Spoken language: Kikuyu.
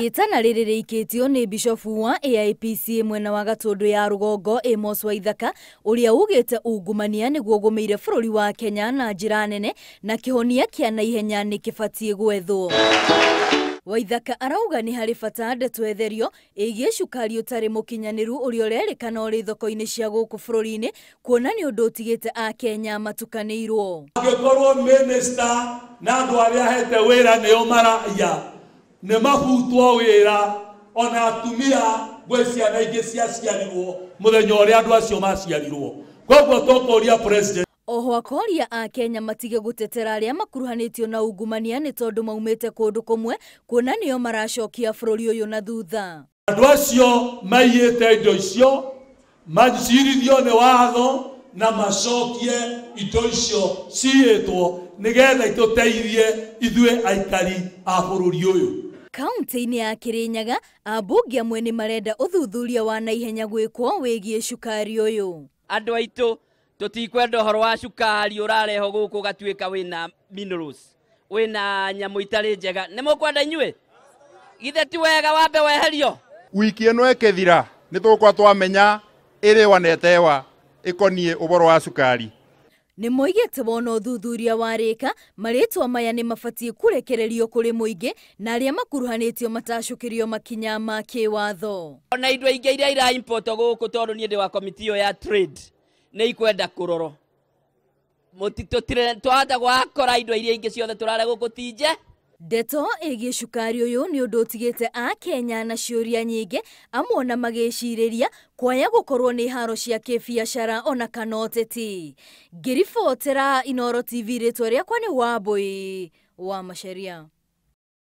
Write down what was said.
Ĩtana rĩrĩ rĩikĩtio nĩ bishofu wa AIPC mwena wa Gatũndũ ya rũgongo Amos Waithaka ũrĩa ugĩte ungumania nĩguo ũgũmĩire bũrũri wa Kenya na njĩra nene na kĩhonia kĩa naihenya nĩ kĩbatiĩ gwethwo. Waithaka arauga nĩ harĩ bata ndeto etherio ĩgiĩ cukari ũtarĩ mũkinyanĩru ũrĩa ũrerĩkana ũrĩ thoko-inĩ cia gũkũ bũrũri-inĩ kuona nĩ ũndũ ũtigĩte Akenya matukanĩirwo. Angĩkorwo minister na andũ arĩa ahete wĩra nĩo maraiya nĩ mabutwo wĩra ona atumia gwĩ ciana ingĩ ciaciarirwo mũthenya ũrĩa andũ acio maciarirwo. Koguo tũkũria president. Oho akoria Akenya matige gũtetera arĩa makuruhanĩtio na ungumania nĩ tondũ maumĩte kũndũ kũmwe kuona nĩo maracokia bũrũri ũyũ na thutha. Andũ acio maiyĩte indo icio macirithio nĩ watho na macokie indo icio ciyĩtwo nĩgetha itũteithie ithuĩ aikari a bũrũri ũyũ. Kaunti-inĩ ya Kirinyaga ambunge amwe nĩ marenda ũthuthuria wa naihenya gwĩkwo wĩgiĩ cukari ũyũ. Andũ aitũ tũtikwenda ũhoro wa cukari ũrarehwo gũkũ ũgatuĩka wĩna minerals, wĩna nyamũ itarĩ njega. Nĩ mũkwenda inyuĩ? Githĩ ti wega wambe weherio? Wiki ĩno ĩkĩthira nĩ tũgũkorwo twamenya ĩrĩwa na ĩtewa ĩkoniĩ ũhoro wa cukari. Nĩ moigĩte wona ũthuthuria warĩka marĩtwa maya nĩ mabatiĩ kũrekererio kũrĩ mũingĩ na arĩa makuruhanĩtio matacũkĩrio makinya ma kĩwatho. Ona indo ingĩ iria ira import gũkũ tondũ niĩ ndĩ wa committee ĩyo ya trade nĩ ikwenda kũrorwo. Mũtitũtire twahota gwakora indo iria ingĩ ciothe tũrare gũkũ ti nje. Ndeto ĩgiĩ cukari ũyũ nĩ ũndũ ũtigĩte Akenya na ciũria nyingĩ amwe ona magĩcirĩria kwaya gũkorwo nĩ haro cia kĩbiacara ona kana ũteti. Ngĩribotera Inooro TV rĩtwa rĩakwa nĩ Wambui wa Macharia.